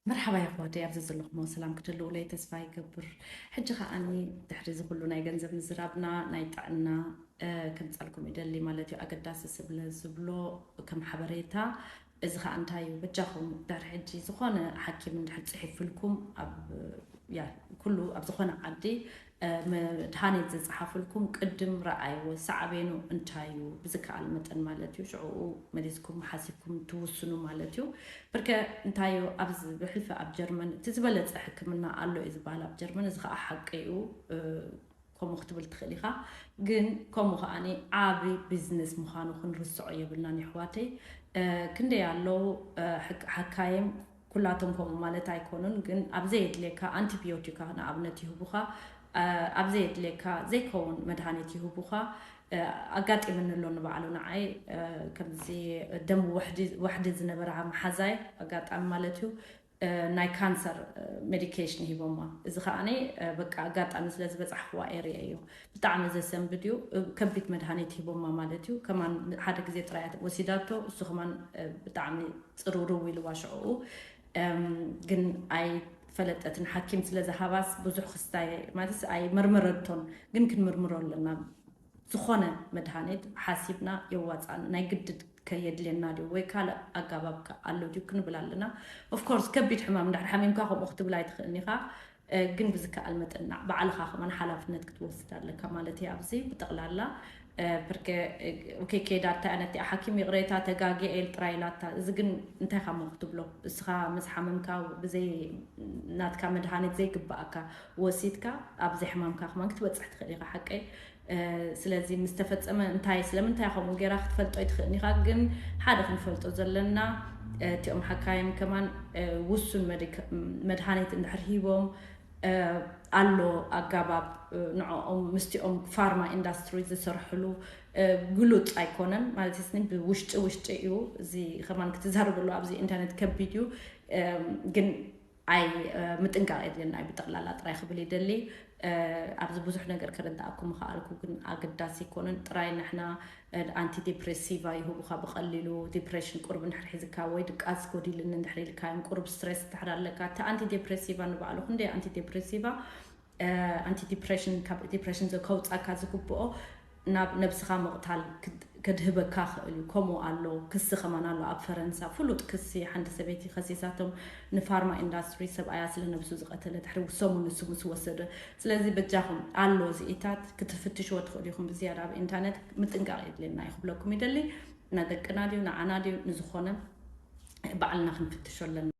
መርሓባ የሕዋተይ፣ ኣብዚ ዘለኹሞ ሰላም ክትህልውለይ ተስፋ ይገብር። ሕጂ ከዓኒ ድሕሪ እዚ ኩሉ ናይ ገንዘብ ምዝራብና፣ ናይ ጥዕና፣ እ፣ ከምጻልኩም ይደሊ ማለት እዩ። ኣገዳሲ ስብለ ዝብሎ ከም ሓበሬታ፣ እዚ ኸዓ እንታይ እዩ፣ በጃኹም ድሕሪ ሕጂ ዝኾነ ሓኪም እንድሕር ጽሒፍልኩም፣ ኣብ፣ ያ፣ ኩሉ ኣብ ዝኾነ ዓዲ፣ እ፣ መድሃኒት ዝጸሓፍልኩም ቅድም ረኣይዎ፣ ሰዓቤኑ እንታይ እዩ፣ ብዝከኣል መጠን ማለት እዩ። ሽዕኡ መሊስኩም ሓሲብኩም ትውስኑ ማለት እዩ። ብርከ እንታይ እዩ፣ ኣብዚ ብሕልፊ ኣብ ጀርመን እቲ ዝበለጸ ሕክምና ኣሎ እዩ ዝበሃል ኣብ ጀርመን። እዚ ኸዓ ሓቂ እዩ። እ፣ ከምኡ ክትብል ትኽእል ኢኻ። ግን ከምኡ ከዓኒ ዓቢ ቢዝነስ ምዃኑ ክንርስዖ የብልናን የሕዋተይ። እ፣ ክንደይ ኣለዉ፣ እ፣ ሕክ-፣ ሓካይም ኩላቶም ከምኡ ማለት ኣይኮኑን፣ ግን ኣብ ዘየድልየካ ኣንቲቢዮቲካ ንኣብነት ይህቡኻ። እ፣ ኣብ ዘየድልየካ ዘይከውን መድሃኒት ይህቡኻ። እ፣ ኣጋጢምኒ ኣሎ ንባዕሉ ንዓይ፣ እ፣ ከምዚ ደም ወሕዲ፣ ወሕዲ ዝነበራ መሓዛይ ኣጋጣሚ ማለት እዩ። እ፣ ናይ ካንሰር፣ እ፣ ሜዲኬሽን ሂቦማ። እዚ ከዓኒ፣ እ፣ በቃ ኣጋጣሚ ስለ ዝበጻሕክዋ ኤርያ እዩ። ብጣዕሚ ዘሰንብድ እዩ። እ፣ ከቢድ መድሃኒት ሂቦማ ማለት እዩ። ከማን ሓደ ግዜ ጥራይ እያ ወሲዳቶ፣ እሱ ከማን፣ እ፣ ብጣዕሚ ጽርውርው ኢልዋ ሽዕኡ። እም፣ ግን ኣይፈለጠትን። ሓኪም ስለ ዝሃባስ ብዙሕ ክስታይ ማለት ኣይመርመረቶን። ግን ክንምርምሮ ኣለና። ዝኾነ መድሃኒት ሓሲብና የዋጻን ናይ ግድድ ከየድልየና ድዩ ወይ ካልእ ኣጋባብ ከ ኣሎ ድዩ ክንብል ኣለና። ኦፍኮርስ ከቢድ ሕማም እንድሕር ሓሚምካ ከምኡ ክትብል ኣይትኽእልን ኢኻ። እ፣ ግን ብዝከኣል መጠን ና-፣ ባዕልኻ ከማን ሓላፍነት ክትወስድ ኣለካ ማለት እዩ። ኣብዚ ብጠቕላላ፣ እ፣ ብርከ፣ እ፣ ኦኬ፣ ከይዳ እንታይ ዓይነት እያ ሓኪም ይቕሬታ ተጋግየ ኢል ጥራይ ኢላታ። እዚ ግን እንታይ ኢኻ እሞ ክትብሎ? እስኻ ምስ ሓመምካ ብዘይ ናትካ መድሃኒት ዘይግባኣካ ወሲድካ ኣብዚ ሕማምካ ከማን ክትበጽሕ ትኽእል ኢኻ። ሓቀይ? እ፣ ስለዚ ምስ ተፈጸመ እንታይ፣ ስለምንታይ ከምኡ ጌራ ክትፈልጦ ኣይትኽእልን ኢኻ። ግን ሓደ ክንፈልጦ ዘለና፣ እ፣ እቲኦም ሓካይም ከማን፣ እ፣ ውሱን መድክ-፣ መድሃኒት እንድሕር ሂቦም፣ እ፣ ኣሎ ኣጋባብ፣ እ፣ ንዕኦም ምስቲኦም ፋርማ ኢንዳስትሪ ዝሰርሕሉ፣ እ፣ ግሉጽ ኣይኮነን ማለት ስኒ ብውሽጢ ውሽጢ እዩ። እዚ ከማን ክትዛረበሉ ኣብዚ ኢንተርኔት ከቢድ እዩ። እ፣ ግን ኣይ፣ እ፣ ምጥንቃቕ የድልየና እዩ ብጠቕላላ ጥራይ ክብል ይደሊ። እ፣ ኣብዚ ብዙሕ ነገር ከረዳእኩም ምኽኣልኩ ግን ኣገዳሲ ኣይኮነን። ጥራይ ንሕና፣ እ፣ ኣንቲ ዲፕሬሲቫ ይህቡኻ ብቐሊሉ። ዲፕሬሽን ቁሩብ እንድሕር ሒዝካ ወይ ድቃስ ጎዲልኒ እንድሕር ኢልካ እዮም፣ ቁሩብ ስትሬስ እንድሕር ኣለካ፣ እቲ ኣንቲ ዲፕሬሲቫ ንባዕሉ ክንደይ ኣንቲ ዲፕሬሲቫ፣ እ፣ ኣንቲ ዲፕሬሽን ካብ ዲፕሬሽን ዘ-፣ ከውጻካ ዝግብኦ ናብ ነብስኻ ምቕታል ክድ-፣ ከድህበካ ክእል እዩ። ከምኡ ኣሎ፣ ክሲ ከማን ኣሎ ኣብ ፈረንሳ፣ ፍሉጥ ክሲ፣ ሓንቲ ሰበይቲ ከሲሳቶም ንፋርማ ኢንዳስትሪ ሰብኣያ ስለ ነብሱ ዝቐተለ ድሕሪ ሰሙን ንሱ ምስ ወሰደ። ስለዚ በጃኹም ኣሎ እዚኢታት ክትፍትሽዎ ትኽእሉ ኢኹም ብዝያዳ ኣብ ኢንተርኔት። ምጥንቃቕ የድልየና እዩ ክብለኩም ይደሊ። ንደቅና ድዩ ንዓና ድዩ ንዝኾነ ባዕልና ክንፍትሾ ኣለና።